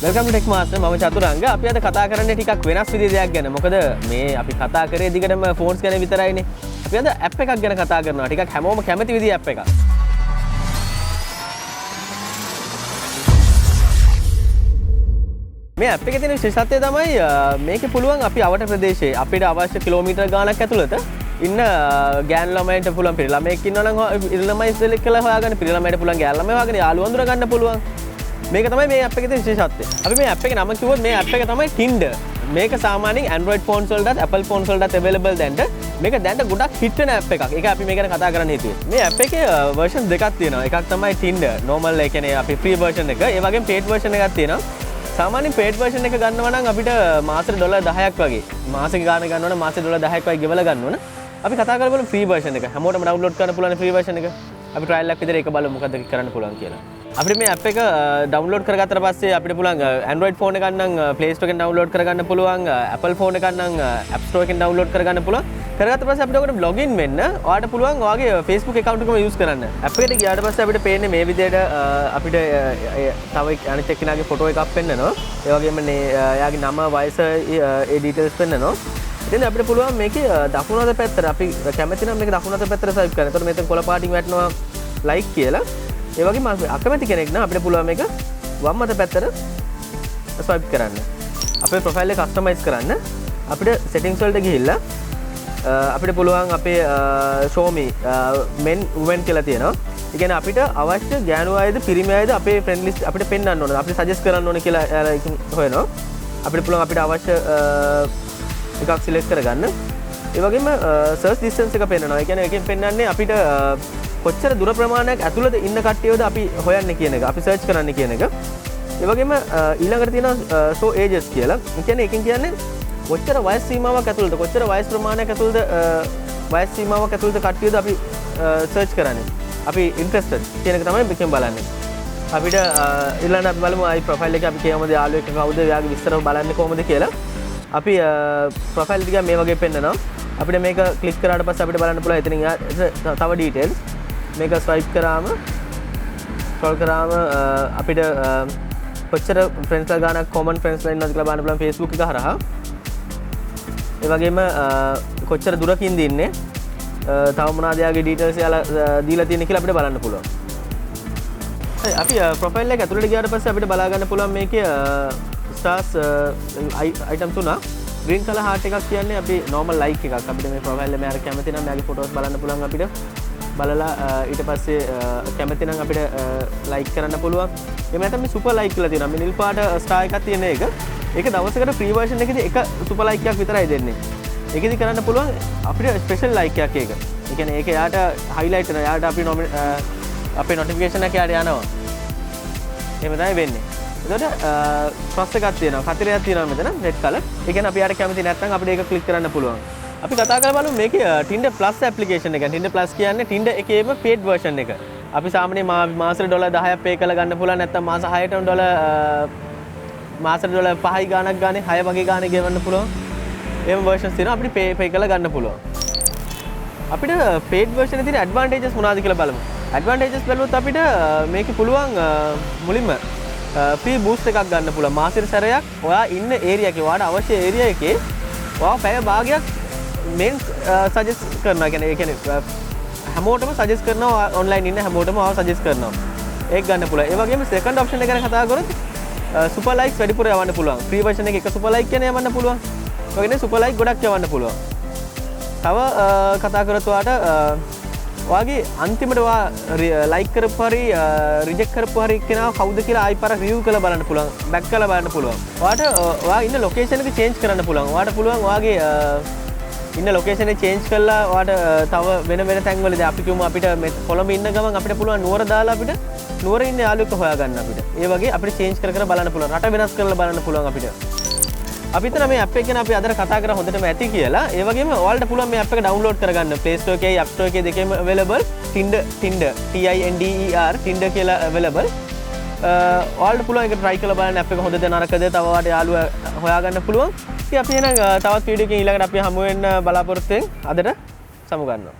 Welcome to Tech Master. මම චතුරංග. අපි අද කතා කරන්නේ ටිකක් වෙනස් විදිහේ දෙයක් ගැන. මොකද මේ අපි කතා කරේ දිගටම ෆෝන්ස් ගැන විතරයිනේ. අපි අද ඇප් එකක් ගැන කතා කරනවා. ටිකක් හැමෝම කැමති විදිහේ ඇප් එකක්. මේ ඇප් එකේ තියෙන විශේෂත්වය තමයි මේකේ පුළුවන් අපි අවට ප්‍රදේශයේ අපිට අවශ්‍ය කිලෝමීටර් ගාණක් ඇතුළත ඉන්න ගෑනු ළමයින්ට පුළුවන් පිරි ළමයෙක් ඉන්නවා නම් ඉරි ළමයි සිලෙක්ට් කරලා හොයාගන්න, පිරි ළමයින්ට පුළුවන් ගෑනු ළමයි හොයාගන්න, යාළුවෝ අඳුර ගන්න පුළුවන්. මේක තමයි මේ ඇප් එකේ තියෙන විශේෂත්වය. අපි මේ ඇප් එකේ නම කිව්වොත් මේ ඇප් එක තමයි Tinder. මේක සාමාන්‍යයෙන් Android phones වලටත් Apple phones වලටත් available දැන්ට. මේක දැන්ට ගොඩක් හිට් වෙන ඇප් එකක්. ඒක අපි මේ ගැන කතා කරන්න හිතුවේ. මේ ඇප් එකේ version දෙකක් තියෙනවා. එකක් තමයි Tinder normal, ඒ කියන්නේ අපි free version එක. ඒ වගේම paid version එකක් තියෙනවා. සාමාන්‍යයෙන් paid version එක ගන්නවා නම් අපිට මාසෙට ඩොලර් 10ක් වගේ, මාසෙක ගාන ගන්නවා නම් මාසෙ ඩොලර් 10ක් වගේ ගෙවලා ගන්න ඕන. අපි කතා කරලා බලමු free version එක. හැමෝටම download කරන්න පුළුවන් free version එක. අපි trial එකක් විදිහට ඒක බලමු මොකද්ද කරන්න පුළුවන් කියලා. අපිට මේ ඇප් එක ඩවුන්ලෝඩ් කරගත්තට පස්සේ අපිට පුළුවන් Android phone එකක් නම් Play Store එකෙන් ඩවුන්ලෝඩ් කරගන්න පුළුවන්, Apple phone එකක් නම් App Store එකෙන් ඩවුන්ලෝඩ් කරගන්න පුළුවන්. කරගත්ත පස්සේ අපිට ඔකට ලොගින් වෙන්න ඔයාලට පුළුවන් ඔයාගේ Facebook account එකම යූස් කරන්න. ඇප් එකට ගියාට පස්සේ අපිට පේන්නේ මේ විදිහට අපිට තව අනිත් එක්කෙනාගේ ෆොටෝ එකක් පෙන්නනවා. ඒ වගේම එයාගේ නම, වයස, ඒ ඩීටේල්ස් පෙන්නනවා. ඉතින් අපිට පුළුවන් මේකේ දකුණු අත පැත්තට අපි කැමති නම් මේක දකුණු අත පැත්තට ස්වයිප් කරන්න. එතකොට මෙතන කොළ පාටින් වැටෙනවා ලයික් කියලා. ඒ වගේම අපි අකමැති කෙනෙක් නම් අපිට පුළුවන් මේක වම් අත පැත්තට ස්වයිප් කරන්න. අපේ ප්‍රොෆයිල් එක කස්ටමයිස් කරන්න අපිට සෙටින්ග්ස් වලට ගිහිල්ලා අපිට පුළුවන් අපේ show me men women කියලා තියෙනවා. ඒ කියන්නේ අපිට අවශ්‍ය ගෑනු අයද පිරිමි අයද අපේ ෆ්‍රෙන්ඩ් ලිස්ට් අපිට පෙන්වන්න ඕන, අපිට සජෙස්ට් කරන්න ඕන කියලා එයාලා එකකින් හොයනවා. අපිට පුළුවන් අපිට අවශ්‍ය එකක් සිලෙක්ට් කරගන්න. ඒ වගේම සර්ච් ඩිස්ටන්ස් එක පෙන්වනවා. ඒ කියන්නේ එකෙන් පෙන්වන්නේ අපිට කොච්චර දුර ප්‍රමාණයක් ඇතුළත ඉන්න කට්ටියවද අපි හොයන්නේ කියන එක, අපි සර්ච් කරන්නේ කියන එක. ඒ වගේම ඊළඟට තියෙනවා show ages කියලා. ඒ කියන්නේ එකෙන් කියන්නේ කොච්චර වයස් සීමාවක් ඇතුළත, කොච්චර වයස් ප්‍රමාණයක් ඇතුළත, වයස් සීමාවක් ඇතුළත කට්ටියද අපි සර්ච් කරන්නේ, අපි ඉන්ට්‍රෙස්ටඩ් කියන එක තමයි එකෙන් බලන්නේ. අපිට ඊළඟට අපි බලමු ආයි ප්‍රොෆයිල් එක අපි කියමුද යාළුවෙක් කවුද, එයාගේ විස්තර බලන්නේ කොහොමද කියලා. අපි ප්‍රොෆයිල් ටික මේ වගේ පෙන්නනවා. අපිට මේක ක්ලික් කරාට පස්සේ අපිට බලන්න පුළුවන් එතනින් එහාට තව ඩීටේල්ස්. මේක ස්වයිප් කරාම, ස්ක්‍රෝල් කරාම අපිට කොච්චර ෆ්‍රෙන්ඩ්ස්ලා ගානක් කොමන් ෆ්‍රෙන්ඩ්ස්ලා ඉන්නවද කියලා බලන්න පුළුවන් Facebook එක හරහා. ඒ වගේම කොච්චර දුරකින්ද ඉන්නේ, තව මොනවද එයාගේ ඩීටේල්ස් එයාලා දීලා තියෙන්නේ කියලා අපිට බලන්න පුළුවන්. හරි, අපි ප්‍රොෆයිල් එක ඇතුළට ගියාට පස්සේ අපිට බලා ගන්න පුළුවන් මේකේ ස්ටාර්ස් අයිටම් තුනක්. ග්‍රීන් කලර් හાર્ට් එකක් කියන්නේ අපි නෝමල් ලයික් එකක්. අපිට මේ ප්‍රොෆයිල් එක මෙයාට කැමති නම් මෙයාගේ ෆොටෝස් බලන්න පුළුවන් අපිට. බලලා ඊට පස්සේ කැමති නම් අපිට ලයික් කරන්න පුළුවන්. එහෙම නැත්නම් මේ සුපර් ලයික් කියලා තියෙනවා. මේ නිල් පාට ස්ටාර් එකක් තියෙන එක. ඒක දවසකට ෆ්‍රී වර්ෂන් එකේදී එක සුපර් ලයික් එකක් විතරයි දෙන්නේ. ඒකෙදි කරන්න පුළුවන් අපිට ස්පෙෂල් ලයික් එකක් ඒක. ඒ කියන්නේ ඒක එයාට හයිලයිට් වෙනවා. එයාට අපි අපේ නොටිෆිකේෂන් එක එයාට යනවා. එහෙම තමයි වෙන්නේ. එතකොට ක්‍රොස් එකක් තියෙනවා. කතරයක් තියෙනවා මෙතන රෙඩ් කලර්. ඒ කියන්නේ අපි යාට කැමති නැත්නම් අපිට ඒක ක්ලික් කරන්න පුළුවන්. අපි කතා කරලා බලමු මේකේ Tinder Plus application එක. Tinder Plus කියන්නේ Tinder එකේම paid version එක. අපි සාමාන්‍යයෙන් මාසෙට ඩොලර් 10ක් පේ කරලා ගන්න පුළුවන්. නැත්නම් මාස 6ටම මාසෙට ඩොලර් 5යි ගාණක් ගානේ 6 වගේ ගානේ ගෙවන්න පුළුවන්. එහෙම versions තියෙනවා අපිට පේ කරලා ගන්න පුළුවන්. අපිට paid version එකේ තියෙන advantages මොනවද කියලා බලමු. Advantages බැලුවොත් අපිට මේකේ පුළුවන් මුලින්ම free boost එකක් ගන්න පුළුවන්. මාසෙට සැරයක් ඔයා ඉන්න ඒරියා එකේ, ඔයාට අවශ්‍ය ඒරියා එකේ ඔයා පැය භාගයක් මෙන් සජෙස්ට් කරනවා. ඒ කියන්නේ හැමෝටම සජෙස්ට් කරනවා, ඔන්ලයින් ඉන්න හැමෝටම ඔයාව සජෙස්ට් කරනවා. ඒක ගන්න පුළුවන්. ඒ වගේම සෙකන්ඩ් ඔප්ෂන් එක ගැන කතා කරොත් සුපර් ලයික්ස් වැඩිපුර යවන්න පුළුවන්. ෆ්‍රී වර්ෂන් එකේ එක සුපර් ලයික් කියන යවන්න පුළුවන්. ඒ වගේම සුපර් ලයික් ගොඩක් යවන්න පුළුවන්. තව කතා කරොත් ඔයාට ඔයාගේ අන්තිමට ඔයා ලයික් කරපු හරි රිජෙක්ට් කරපු හරි කෙනා කවුද කියලා ආයි පාරක් රිවිව් කරලා බලන්න පුළුවන්. බැක් කරලා බලන්න පුළුවන්. ඔයාට ඔයා ඉන්න ලොකේෂන් එක චේන්ජ් කරන්න පුළුවන්. ඔයාට පුළුවන් ඔයාගේ ඉන්න ලොකේෂන් එක චේන්ජ් කරලා ඔයාට තව වෙන වෙන තැන්වල දැන් අපි කියමු අපිට මේ කොළඹ ඉන්න ගමන් අපිට පුළුවන් නුවර දාලා අපිට නුවර ඉන්න යාළුවෙක්ව හොයාගන්න අපිට. ඒ වගේ අපිට චේන්ජ් කර කර බලන්න පුළුවන්. රට වෙනස් කරලා බලන්න පුළුවන් අපිට. අපි හිතන මේ ඇප් එක ගැන අපි අදට කතා කරා හොඳටම ඇති කියලා. ඒ වගේම ඔයාලට පුළුවන් මේ ඇප් එක ඩවුන්ලෝඩ් කරගන්න. Play Store එකේ, App Store එකේ දෙකේම available. Tinder, Tinder, T I N D E R, Tinder කියලා available. ඔයාලට පුළුවන් ඒක try කරලා බලන්න ඇප් එක හොඳද නරකද, තව ඔයාලට යාළුවා හොයාගන්න පුළුවන්. ඉතින් අපි එහෙනම් තවත් වීඩියෝ එකකින් ඊළඟට අපි හමු වෙන්න බලාපොරොත්තු වෙන අදට සමු ගන්නවා.